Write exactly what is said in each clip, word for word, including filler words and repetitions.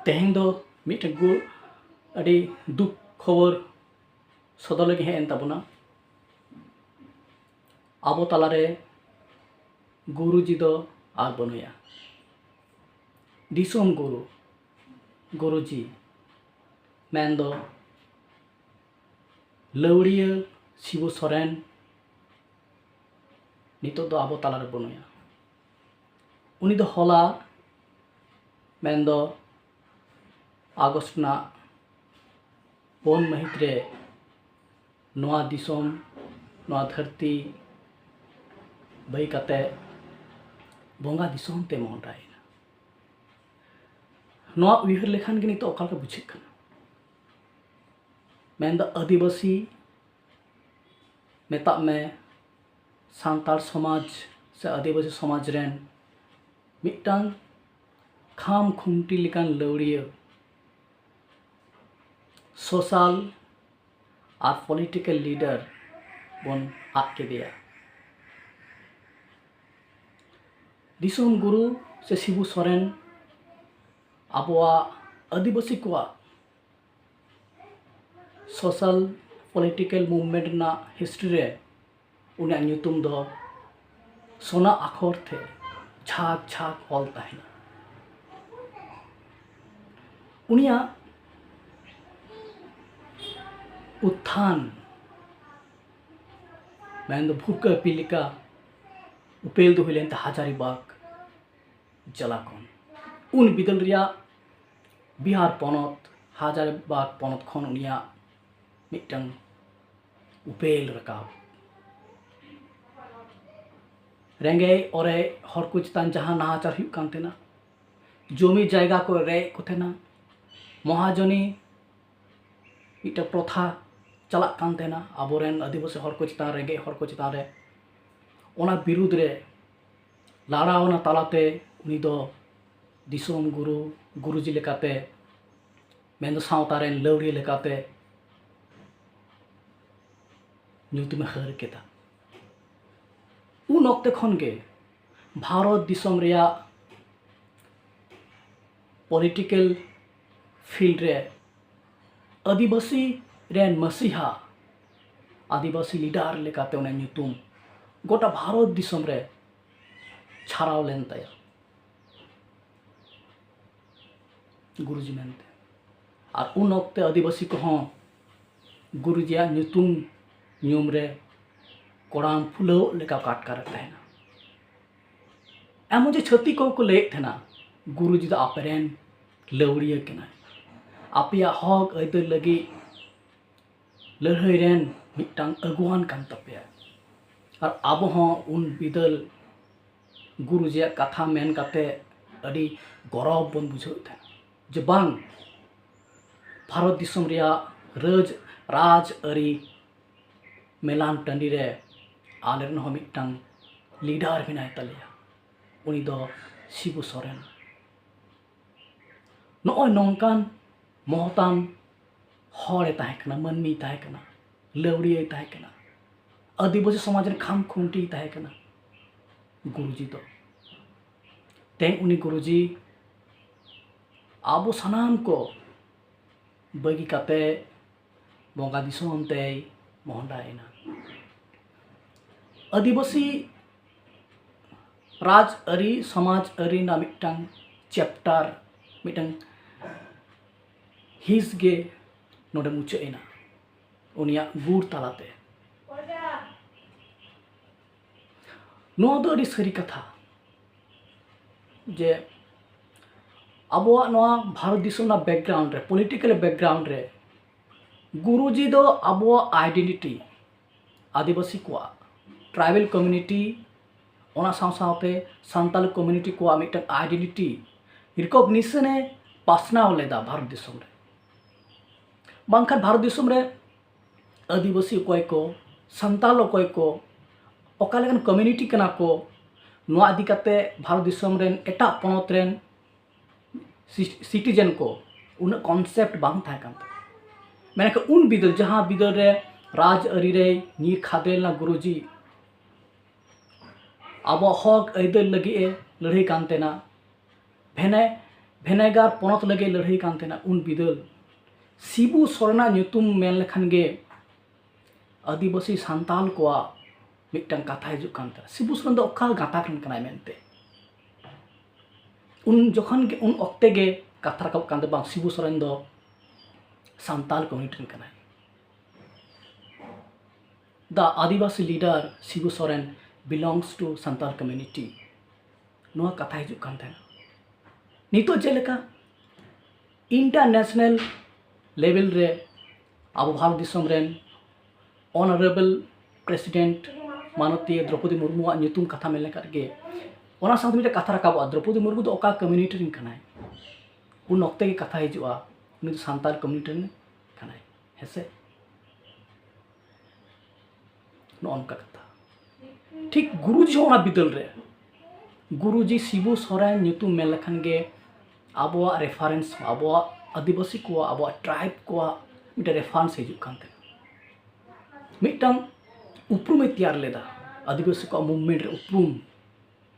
ᱛᱮᱦᱮᱧ ᱫᱚ ᱢᱤᱫᱴᱮᱱ ᱜᱩ- ᱟᱹᱰᱤ ᱫᱩᱠ ᱠᱷᱚᱵᱚᱨ ᱥᱚᱫᱚᱨ ᱞᱟᱹᱜᱤᱫ ᱦᱮᱡ ᱮᱱ ᱛᱟᱵᱚᱱᱟ᱾ ᱟᱵᱚ ᱛᱟᱞᱟᱨᱮ ᱜᱩᱨᱩᱡᱤ ᱫᱚ ᱟᱨ ᱵᱟᱹᱱᱩᱭᱟ᱾ ᱫᱤᱥᱚᱢ ᱜᱩᱨᱩ, ᱜᱩᱨᱩᱡᱤ ᱢᱮᱱᱫᱚ ᱞᱟᱹᱣᱲᱤᱭᱟᱹ ᱥᱤᱵᱩ ᱥᱚᱨᱮᱱ ᱱᱤᱛᱚᱜ ᱫᱚ ᱟᱵᱚ ᱛᱟᱞᱟᱨᱮ ᱵᱟᱹᱱᱩᱭᱟ᱾ ᱩᱱᱤ ᱫᱚ ᱦᱚᱞᱟ, ᱢᱮᱱᱫᱚ ᱟᱜᱚᱥᱴ ᱨᱮᱱᱟᱜ ᱯᱩᱱ ᱢᱟᱹᱦᱤᱛ ᱨᱮ ᱱᱚᱣᱟ ᱫᱤᱥᱚᱢ, ᱱᱚᱣᱟ ᱫᱷᱟᱹᱨᱛᱤ ᱵᱟᱹᱭ ᱠᱟᱛᱮ ᱵᱚᱸᱜᱟ ᱫᱤᱥᱚᱢ ᱛᱮ ᱢᱚᱦᱰᱟᱭᱮᱱᱟ᱾ ᱱᱚᱣᱟ ᱩᱭᱦᱟᱹᱨ ᱞᱮᱠᱷᱟᱱ ᱜᱮ ᱱᱤᱛᱚᱜ ᱚᱠᱟ ᱞᱮᱠᱟ ᱵᱩᱡᱷᱟᱹᱜ ᱠᱟᱱᱟ? ᱢᱮᱱᱫᱚ ᱟᱹᱫᱤᱵᱟᱹᱥᱤ ᱢᱮᱛᱟᱜ ᱢᱮ, ᱥᱟᱱᱛᱟᱲ ᱥᱚᱢᱟᱡᱽ ᱥᱮ ᱟᱹᱫᱤᱵᱟᱹᱥᱤ ᱥᱚᱢᱟᱡᱽ ᱨᱮᱱ ᱢᱤᱫᱴᱟᱝ ᱠᱷᱟᱢ ᱠᱷᱩᱱᱴᱤ ᱞᱮᱠᱟᱱ ᱞᱟᱹᱣᱲᱤᱭᱟᱹ, ᱥᱳᱥᱟᱞ ᱟᱨ ᱯᱚᱞᱤᱴᱤᱠᱮᱞ ᱞᱤᱰᱟᱨ ᱵᱚᱱ ᱟᱫ ᱠᱮᱫᱮᱭᱟ᱾ ᱫᱤᱥᱚᱢ ᱜᱩᱨᱩ ᱥᱮ ᱥᱤᱵᱩ ᱥᱚᱨᱮᱱ ᱟᱵᱚᱣᱟᱜ ᱟᱹᱫᱤᱵᱟᱹᱥᱤ ᱠᱚᱣᱟᱜ ᱥᱳᱥᱟᱞ ᱯᱚᱞᱤᱴᱤᱠᱮᱞ ᱢᱩᱵᱷᱢᱮᱱᱴ ᱨᱮᱱᱟᱜ ᱦᱤᱥᱴᱨᱤ ᱨᱮ ᱩᱱᱤᱭᱟᱜ ᱧᱩᱛᱩᱢ ᱫᱚ ᱥᱳᱱᱟ ᱟᱠᱷᱚᱨ ᱛᱮ ᱡᱷᱟᱠ ᱡᱷᱟᱠ ᱚᱞ ᱛᱟᱦᱮᱱᱟ᱾ ᱩᱱᱤᱭᱟᱜ ᱩᱛᱛᱷᱟᱱ, ᱢᱮᱱᱫᱚ ᱵᱷᱩᱨᱠᱟᱹ ᱯᱤᱞᱤᱠᱟ ᱩᱯᱮᱞ ᱫᱚ ᱦᱩᱭ ᱞᱮᱱ ᱛᱟᱭᱟ ᱦᱟᱡᱟᱨᱤᱵᱟᱜᱽ ᱡᱮᱞᱟ ᱠᱷᱚᱱ᱾ ᱩᱱ ᱵᱤᱫᱟᱹᱞ ᱨᱮᱭᱟᱜ ᱵᱤᱦᱟᱨ ᱯᱚᱱᱚᱛ ᱦᱟᱡᱟᱨᱤᱵᱟᱜᱽ ᱯᱚᱱᱚᱛ ᱠᱷᱚᱱ ᱩᱱᱤᱭᱟᱜ ᱢᱤᱫᱴᱟᱝ ᱩᱯᱮᱞ ᱨᱟᱠᱟᱵ᱾ ᱨᱮᱸᱜᱮᱡ ᱚᱨᱮᱡ ᱦᱚᱲ ᱠᱚ ᱪᱮᱛᱟᱱ ᱡᱟᱦᱟᱸ ᱱᱟᱦᱟᱪᱟᱨ ᱦᱩᱭᱩᱜ ᱠᱟᱱ ᱛᱟᱦᱮᱱᱟ, ᱡᱚᱢᱤ ᱡᱟᱭᱜᱟ ᱠᱚ ᱨᱮᱡ ᱠᱚ ᱛᱟᱦᱮᱱᱟ, ᱢᱚᱦᱟᱡᱚᱱᱤ ᱢᱤᱫᱴᱟᱝ ᱯᱨᱚᱛᱷᱟ ᱪᱟᱞᱟᱜ ᱠᱟᱱ ᱛᱟᱦᱮᱱᱟ ᱟᱵᱚᱨᱮᱱ ᱟᱹᱫᱤᱵᱟᱹᱥᱤ ᱦᱚᱲ ᱠᱚ ᱪᱮᱛᱟᱱ, ᱨᱮᱸᱜᱮᱡ ᱦᱚᱲ ᱠᱚ ᱪᱮᱛᱟᱱ ᱨᱮ᱾ ᱚᱱᱟ ᱵᱤᱨᱩᱫᱽ ᱨᱮ ᱞᱟᱲᱟᱣᱱᱟ ᱛᱟᱞᱟᱛᱮ ᱩᱱᱤ ᱫᱚ ᱫᱤᱥᱚᱢ ᱜᱩᱨᱩ, ᱜᱩᱨᱩᱡᱤ ᱞᱮᱠᱟᱛᱮ, ᱢᱮᱱᱫᱚ ᱥᱟᱶᱛᱟ ᱨᱮᱱ ᱞᱟᱹᱣᱲᱤᱭᱟᱹ ᱞᱮᱠᱟᱛᱮ ᱧᱩᱛᱩᱢᱮ ᱦᱟᱹᱨ ᱠᱮᱫᱟ᱾ ᱩᱱ ᱚᱠᱛᱮ ᱠᱷᱚᱱ ᱜᱮ ᱵᱷᱟᱨᱚᱛ ᱫᱤᱥᱚᱢ ᱨᱮᱭᱟᱜ ᱯᱚᱞᱤᱴᱤᱠᱮᱞ ᱯᱷᱤᱞᱰ ᱨᱮ ᱟᱹᱫᱤᱵᱟᱹᱥᱤ ᱨᱮᱱ ᱢᱟᱹᱥᱤᱦᱟ, ᱟᱹᱫᱤᱵᱟᱹᱥᱤ ᱞᱤᱰᱟᱨ ᱞᱮᱠᱟᱛᱮ ᱚᱱᱟ ᱧᱩᱛᱩᱢ ᱜᱚᱴᱟ ᱵᱷᱟᱨᱚᱛ ᱫᱤᱥᱚᱢ ᱨᱮ ᱪᱷᱟᱨᱟᱣ ᱞᱮᱱ ᱛᱟᱭᱟ ᱜᱩᱨᱩᱡᱤ ᱢᱮᱱᱛᱮ᱾ ᱟᱨ ᱩᱱ ᱚᱠᱛᱮ ᱟᱹᱫᱤᱵᱟᱹᱥᱤ ᱠᱚᱦᱚᱸ ᱜᱩᱨᱩᱡᱤᱭᱟᱜ ᱧᱩᱛᱩᱢ ᱧᱩᱢ ᱨᱮ ᱠᱚᱲᱟᱢ ᱯᱷᱩᱞᱟᱹᱣ ᱞᱮᱠᱟ ᱠᱚ ᱟᱴᱠᱟᱨᱮᱫ ᱛᱟᱦᱮᱱᱟ᱾ ᱮᱢᱚᱱ ᱡᱮ ᱪᱷᱟᱹᱛᱤᱠ ᱠᱚᱠᱚ ᱞᱟᱹᱭᱮᱫ ᱛᱟᱦᱮᱱᱟ, ᱜᱩᱨᱩᱡᱤ ᱫᱚ ᱟᱯᱮᱨᱮᱱ ᱞᱟᱹᱣᱲᱤᱭᱟᱹ ᱠᱟᱱᱟᱭ, ᱟᱯᱮᱭᱟᱜ ᱦᱚᱠ ᱟᱹᱭᱫᱟᱹᱨ ᱞᱟᱹᱜᱤᱫ ᱞᱟᱹᱲᱦᱟᱹᱭ ᱨᱮᱱ ᱢᱤᱫᱴᱟᱝ ᱟᱹᱜᱩᱣᱟᱱ ᱠᱟᱱ ᱛᱟᱯᱮᱭᱟ᱾ ᱟᱨ ᱟᱵᱚ ᱦᱚᱸ ᱩᱱ ᱵᱤᱫᱟᱹᱞ ᱜᱩᱨᱩᱡᱤᱭᱟᱜ ᱠᱟᱛᱷᱟ ᱢᱮᱱ ᱠᱟᱛᱮ ᱟᱹᱰᱤ ᱜᱚᱨᱚᱵᱽ ᱵᱚᱱ ᱵᱩᱡᱷᱟᱹᱣᱮᱫ ᱛᱟᱦᱮᱱᱟ ᱡᱮ ᱵᱟᱝ, ᱵᱷᱟᱨᱚᱛ ᱫᱤᱥᱚᱢ ᱨᱮᱭᱟᱜ ᱨᱟᱡᱽ, ᱨᱟᱡᱽ ᱟᱹᱨᱤ ᱢᱮᱞᱟᱱ ᱴᱟᱺᱰᱤ ᱨᱮ ᱟᱞᱮᱨᱮᱱ ᱦᱚᱸ ᱢᱤᱫᱴᱟᱝ ᱞᱤᱰᱟᱨ ᱢᱮᱱᱟᱭ ᱛᱟᱞᱮᱭᱟ, ᱩᱱᱤ ᱫᱚ ᱥᱤᱵᱩ ᱥᱚᱨᱮᱱ᱾ ᱱᱚᱜᱼᱚᱭ ᱱᱚᱝᱠᱟᱱ ᱢᱚᱦᱚᱛᱟᱱ ᱦᱚᱲᱮ ᱛᱟᱦᱮᱸ ᱠᱟᱱᱟ, ᱢᱟᱹᱱᱢᱤᱭ ᱛᱟᱦᱮᱸ ᱠᱟᱱᱟ, ᱞᱟᱹᱣᱲᱤᱭᱟᱹᱭ ᱛᱟᱦᱮᱸ ᱠᱟᱱᱟ, ᱟᱹᱫᱤᱵᱟᱹᱥᱤ ᱥᱚᱢᱟᱡᱽ ᱨᱮᱱ ᱠᱷᱟᱢ ᱠᱷᱩᱱᱴᱤᱭ ᱛᱟᱦᱮᱸ ᱠᱟᱱᱟ ᱜᱩᱨᱩᱡᱤ ᱫᱚ᱾ ᱛᱮᱦᱮᱧ ᱩᱱᱤ ᱜᱩᱨᱩᱡᱤ ᱟᱵᱚ ᱥᱟᱱᱟᱢ ᱠᱚ ᱵᱟᱹᱜᱤ ᱠᱟᱛᱮ ᱵᱚᱸᱜᱟ ᱫᱤᱥᱚᱢ ᱛᱮᱭ ᱢᱚᱦᱰᱟᱭᱮᱱᱟ᱾ ᱟᱹᱫᱤᱵᱟᱹᱥᱤ ᱨᱟᱡᱽ ᱟᱹᱨᱤ, ᱥᱚᱢᱟᱡᱽ ᱟᱹᱨᱤ ᱨᱮᱱᱟᱜ ᱢᱤᱫᱴᱟᱝ ᱪᱮᱯᱴᱟᱨ, ᱢᱤᱫᱴᱟᱝ ᱦᱤᱸᱥ ᱜᱮ ᱱᱚᱰᱮ ᱢᱩᱪᱟᱹᱫ ᱮᱱᱟ ᱩᱱᱤᱭᱟᱜ ᱜᱩᱨ ᱛᱟᱞᱟᱛᱮ᱾ ᱱᱚᱣᱟ ᱫᱚ ᱟᱹᱰᱤ ᱥᱟᱹᱨᱤ ᱠᱟᱛᱷᱟ ᱡᱮ ᱟᱵᱚᱣᱟᱜ ᱱᱚᱣᱟ ᱵᱷᱟᱨᱚᱛ ᱫᱤᱥᱚᱢ ᱨᱮᱱᱟᱜ ᱵᱮᱠᱜᱨᱟᱣᱩᱱᱰ ᱨᱮ, ᱯᱚᱞᱤᱴᱤᱠᱮᱞ ᱵᱮᱠᱜᱨᱟᱣᱩᱱᱰ ᱨᱮ ᱜᱩᱨᱩᱡᱤ ᱫᱚ ᱟᱵᱚᱣᱟᱜ ᱟᱭᱰᱮᱱᱴᱤᱴᱤ, ᱟᱹᱫᱤᱵᱟᱹᱥᱤ ᱠᱚᱣᱟᱜ, ᱴᱨᱟᱭᱵᱟᱞ ᱠᱚᱢᱤᱭᱩᱱᱤᱴᱤ, ᱚᱱᱟ ᱥᱟᱶ ᱥᱟᱶᱛᱮ ᱥᱟᱱᱛᱟᱲ ᱠᱚᱢᱤᱭᱩᱱᱤᱴᱤ ᱠᱚᱣᱟᱜ ᱢᱤᱫᱴᱟᱝ ᱟᱭᱰᱮᱱᱴᱤᱴᱤ ᱨᱤᱠᱚᱜᱱᱤᱥᱚᱱ ᱮ ᱯᱟᱥᱱᱟᱣ ᱞᱮᱫᱟ ᱵᱷᱟᱨᱚᱛ ᱫᱤᱥᱚᱢ ᱨᱮ᱾ ᱵᱟᱝᱠᱷᱟᱱ ᱵᱷᱟᱨᱚᱛ ᱫᱤᱥᱚᱢ ᱨᱮ ᱟᱹᱫᱤᱵᱟᱹᱥᱤ ᱚᱠᱚᱭ ᱠᱚ, ᱥᱟᱱᱛᱟᱲ ᱚᱠᱚᱭ ᱠᱚ, ᱚᱠᱟ ᱞᱮᱠᱟᱱ ᱠᱚᱢᱤᱭᱩᱱᱤᱴᱤ ᱠᱟᱱᱟ ᱠᱚ, ᱱᱚᱣᱟ ᱤᱫᱤ ᱠᱟᱛᱮ ᱵᱷᱟᱨᱚᱛ ᱫᱤᱥᱚᱢ ᱨᱮᱱ ᱮᱴᱟᱜ ᱯᱚᱱᱚᱛ ᱨᱮᱱ ᱥᱤ-, ᱥᱤᱴᱤᱡᱮᱱ ᱠᱚ ᱩᱱᱟᱹᱜ ᱠᱚᱱᱥᱮᱯᱴ ᱵᱟᱝ ᱛᱟᱦᱮᱸ ᱠᱟᱱ ᱛᱟᱠᱚᱣᱟ᱾ ᱢᱮᱱᱠᱷᱟᱱ ᱩᱱ ᱵᱤᱫᱟᱹᱞ, ᱡᱟᱦᱟᱸ ᱵᱤᱫᱟᱹᱞ ᱨᱮ ᱨᱟᱡᱽ ᱟᱹᱨᱤ ᱨᱮᱭ ᱧᱤᱨ ᱠᱷᱟᱫᱽᱞᱮ ᱞᱮᱱᱟ ᱜᱩᱨᱩᱡᱤ, ᱟᱵᱚᱣᱟᱜ ᱦᱚᱠ ᱟᱹᱭᱫᱟᱹᱨ ᱞᱟᱹᱜᱤᱫ ᱮ ᱞᱟᱹᱲᱦᱟᱹᱭ ᱠᱟᱱ ᱛᱟᱦᱮᱱᱟ, ᱵᱷᱮᱱᱮ-, ᱵᱷᱮᱱᱮᱜᱟᱨ ᱯᱚᱱᱚᱛ ᱞᱟᱹᱜᱤᱫ ᱞᱟᱹᱲᱦᱟᱹᱭ ᱠᱟᱱ ᱛᱟᱦᱮᱱᱟ᱾ ᱩᱱ ᱵᱤᱫᱟᱹᱞ ᱥᱤᱵᱩ ᱥᱚᱨᱮᱱᱟᱜ ᱧᱩᱛᱩᱢ ᱢᱮᱱ ᱞᱮᱠᱷᱟᱱ ᱜᱮ ᱟᱹᱫᱤᱵᱟᱹᱥᱤ ᱥᱟᱱᱛᱟᱞ ᱠᱚᱣᱟᱜ ᱢᱤᱫᱴᱟᱝ ᱠᱟᱛᱷᱟ ᱦᱤᱡᱩᱜ ᱠᱟᱱ ᱛᱟᱦᱮᱱᱟ, ᱥᱤᱵᱩ ᱥᱚᱨᱮᱱ ᱫᱚ ᱚᱠᱟ ᱜᱟᱛᱟᱠ ᱨᱮᱱ ᱠᱟᱱᱟᱭ ᱢᱮᱱᱛᱮ᱾ ᱩᱱ ᱡᱚᱠᱷᱚᱱ ᱜᱮ, ᱩᱱ ᱚᱠᱛᱮ ᱜᱮ ᱠᱟᱛᱷᱟ ᱨᱟᱠᱟᱵ ᱠᱟᱱ ᱛᱟᱦᱮᱸ, ᱵᱟᱝ, ᱥᱤᱵᱩ ᱥᱚᱨᱮᱱ ᱫᱚ ᱥᱟᱱᱛᱟᱞ ᱠᱚᱢᱤᱭᱩᱱᱤᱴᱤ ᱨᱮᱱ ᱠᱟᱱᱟᱭ᱾ The Adivasi leader Sibu Soren belongs to Santal community, ᱱᱚᱣᱟ ᱠᱟᱛᱷᱟ ᱦᱤᱡᱩᱜ ᱠᱟᱱ ᱛᱟᱦᱮᱱᱟ᱾ ᱱᱤᱛᱚᱜ ᱡᱮᱞᱮᱠᱟ ᱤᱱᱴᱟᱨᱱᱮᱥᱱᱟᱞ ᱞᱮᱵᱮᱞ ᱨᱮ ᱟᱵᱚ ᱵᱷᱟᱨᱚᱛ ᱫᱤᱥᱚᱢ ᱨᱮᱱ ᱚᱱᱟᱨᱮᱵᱚᱞ ᱯᱨᱮᱥᱤᱰᱮᱱᱴ ᱢᱟᱱᱚᱛᱤᱭᱟᱹ ᱫᱨᱚᱯᱚᱫᱤ ᱢᱩᱨᱢᱩᱣᱟᱜ ᱧᱩᱛᱩᱢ ᱠᱟᱛᱷᱟ ᱢᱮᱱ ᱞᱮᱠᱷᱟᱱ ᱜᱮ, ᱚᱱᱟ ᱥᱟᱶᱛᱮ ᱢᱤᱫᱴᱮᱱ ᱠᱟᱛᱷᱟ ᱨᱟᱠᱟᱵᱚᱜᱼᱟ, ᱫᱨᱚᱯᱚᱫᱤ ᱢᱩᱨᱢᱩ ᱫᱚ ᱚᱠᱟ ᱠᱚᱢᱤᱭᱩᱱᱤᱴᱤ ᱨᱮᱱ ᱠᱟᱱᱟᱭ? ᱩᱱ ᱚᱠᱛᱮ ᱜᱮ ᱠᱟᱛᱷᱟ ᱦᱤᱡᱩᱜᱼᱟ, ᱩᱱᱤ ᱫᱚ ᱥᱟᱱᱛᱟᱲ ᱠᱚᱢᱤᱭᱩᱱᱤᱴᱤ ᱨᱮᱱ ᱠᱟᱱᱟᱭ, ᱦᱮᱸᱥᱮ? ᱱᱚᱜᱼᱚ ᱱᱚᱝᱠᱟ ᱠᱟᱛᱷᱟ᱾ ᱴᱷᱤᱠ ᱜᱩᱨᱩᱡᱤ ᱦᱚᱸ ᱚᱱᱟ ᱵᱤᱫᱟᱹᱞ ᱨᱮ, ᱜᱩᱨᱩᱡᱤ ᱥᱤᱵᱩ ᱥᱚᱨᱮᱱ ᱧᱩᱛᱩᱢ ᱢᱮᱱ ᱞᱮᱠᱷᱟᱱ ᱜᱮ ᱟᱵᱚᱣᱟᱜ ᱨᱮᱯᱷᱟᱨᱮᱱᱥ, ᱟᱵᱚᱣᱟᱜ ᱟᱹᱫᱤᱵᱟᱹᱥᱤ ᱠᱚᱣᱟᱜ, ᱟᱵᱚᱣᱟᱜ ᱴᱨᱟᱭᱤᱵᱽ ᱠᱚᱣᱟᱜ ᱢᱤᱫᱴᱮᱱ ᱨᱮᱯᱷᱟᱨᱮᱱᱥ ᱦᱤᱡᱩᱜ ᱠᱟᱱ ᱛᱟᱦᱮᱸᱱᱟ᱾ ᱢᱤᱫᱴᱟᱝ ᱩᱯᱨᱩᱢᱮ ᱛᱮᱭᱟᱨ ᱞᱮᱫᱟ ᱟᱹᱫᱤᱵᱟᱹᱥᱤ ᱠᱚᱣᱟᱜ ᱢᱩᱵᱷᱢᱮᱱᱴ ᱨᱮ ᱩᱯᱨᱩᱢ,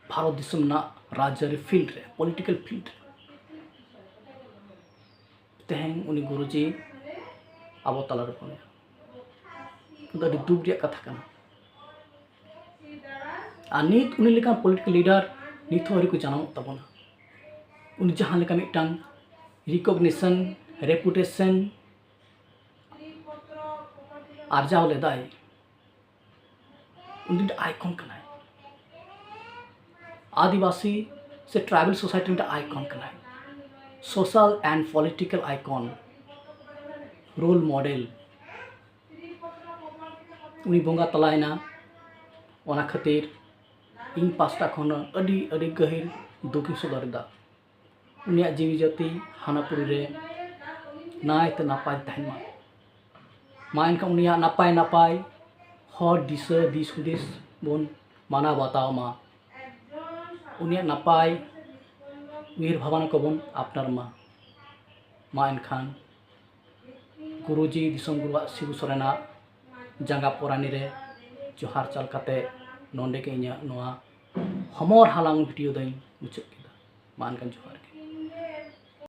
ᱵᱷᱟᱨᱚᱛ ᱫᱤᱥᱚᱢ ᱨᱮᱱᱟᱜ ᱨᱟᱡᱽᱟᱹᱨᱤ ᱯᱷᱤᱞᱰ ᱨᱮ, ᱯᱚᱞᱤᱴᱤᱠᱮᱞ ᱯᱷᱤᱞᱰ ᱨᱮ᱾ ᱛᱮᱦᱮᱧ ᱩᱱᱤ ᱜᱩᱨᱩᱡᱤ ᱟᱵᱚ ᱛᱟᱞᱟᱨᱮ ᱵᱟᱹᱱᱩᱭᱟ᱾ ᱱᱚᱣᱟ ᱫᱚ ᱟᱹᱰᱤ ᱫᱩᱠ ᱨᱮᱭᱟᱜ ᱠᱟᱛᱷᱟ ᱠᱟᱱᱟ᱾ ᱟᱨ ᱱᱤᱛ ᱩᱱᱤ ᱞᱮᱠᱟᱱ ᱯᱚᱞᱤᱴᱤᱠᱮᱞ ᱞᱤᱰᱟᱨ ᱱᱤᱛ ᱦᱚᱸ ᱟᱹᱣᱨᱤ ᱠᱚ ᱡᱟᱱᱟᱢᱚᱜ ᱛᱟᱵᱚᱱᱟ᱾ ᱩᱱᱤ ᱡᱟᱦᱟᱸ ᱞᱮᱠᱟ ᱢᱤᱫᱴᱟᱝ ᱨᱤᱠᱚᱜᱱᱤᱥᱚᱱ, ᱨᱮᱯᱩᱴᱮᱥᱚᱱ ᱟᱨᱡᱟᱣ ᱞᱮᱫᱟᱭ, ᱩᱱᱤ ᱢᱤᱫᱴᱟᱝ ᱟᱭᱠᱚᱱ ᱠᱟᱱᱟᱭ᱾ ᱟᱹᱫᱤᱵᱟᱹᱥᱤ ᱥᱮ ᱴᱨᱟᱭᱵᱟᱞ ᱥᱳᱥᱟᱭᱴᱤ ᱢᱤᱫᱴᱟᱝ ᱟᱭᱠᱚᱱ ᱠᱟᱱᱟᱭ, social and political icon, role model᱾ ᱩᱱᱤ ᱵᱚᱸᱜᱟ ᱛᱟᱞᱟᱭᱮᱱᱟ᱾ ᱚᱱᱟ ᱠᱷᱟᱹᱛᱤᱨ ᱤᱧ ᱯᱟᱥᱴᱟ ᱠᱷᱚᱱ ᱟᱹᱰᱤ, ᱟᱹᱰᱤ ᱜᱟᱹᱦᱤᱨ ᱫᱩᱠᱤᱧ ᱥᱚᱫᱚᱨ ᱮᱫᱟ᱾ ᱩᱱᱤᱭᱟᱜ ᱡᱤᱣᱤ ᱡᱟᱹᱛᱤ ᱦᱟᱱᱟ ᱯᱩᱨᱤ ᱨᱮ ᱱᱟᱭᱛᱮ ᱱᱟᱯᱟᱭ ᱛᱟᱦᱮᱱ ᱢᱟ᱾ ᱢᱟ ᱮᱱᱠᱷᱟᱱ ᱩᱱᱤᱭᱟᱜ ᱱᱟᱯᱟᱭ ᱱᱟᱯᱟᱭ ᱦᱚᱨ ᱫᱤᱥᱟᱹ ᱫᱤᱥ ᱦᱩᱫᱤᱥ ᱵᱚᱱ ᱢᱟᱱᱟᱣ ᱵᱟᱛᱟᱣ ᱢᱟ᱾ ᱩᱱᱤᱭᱟᱜ ᱱᱟᱯᱟᱭ ᱩᱭᱦᱟᱹᱨ ᱵᱷᱟᱵᱽᱱᱟ ᱠᱚᱵᱚᱱ ᱟᱯᱱᱟᱨ ᱢᱟ᱾ ᱢᱟ ᱮᱱᱠᱷᱟᱱ ᱜᱩᱨᱩᱡᱤ, ᱫᱤᱥᱚᱢ ᱜᱩᱨᱩᱣᱟᱜ ᱥᱤᱵᱩ ᱥᱚᱨᱮᱱᱟᱜ ᱡᱟᱸᱜᱟ ᱯᱚᱨᱟᱱᱤ ᱨᱮ ᱡᱚᱦᱟᱨ ᱪᱟᱞ ᱠᱟᱛᱮ ᱱᱚᱰᱮ ᱜᱮ ᱤᱧᱟᱹᱜ ᱱᱚᱣᱟ ᱦᱚᱢᱚᱨ ᱦᱟᱞᱟᱝ ᱵᱷᱤᱰᱤᱭᱳ ᱫᱚᱧ ᱢᱩᱪᱟᱹᱫ ᱠᱮᱫᱟ᱾ ᱢᱟ ᱮᱱᱠᱷᱟᱱ ᱡᱚᱦᱟᱨ᱾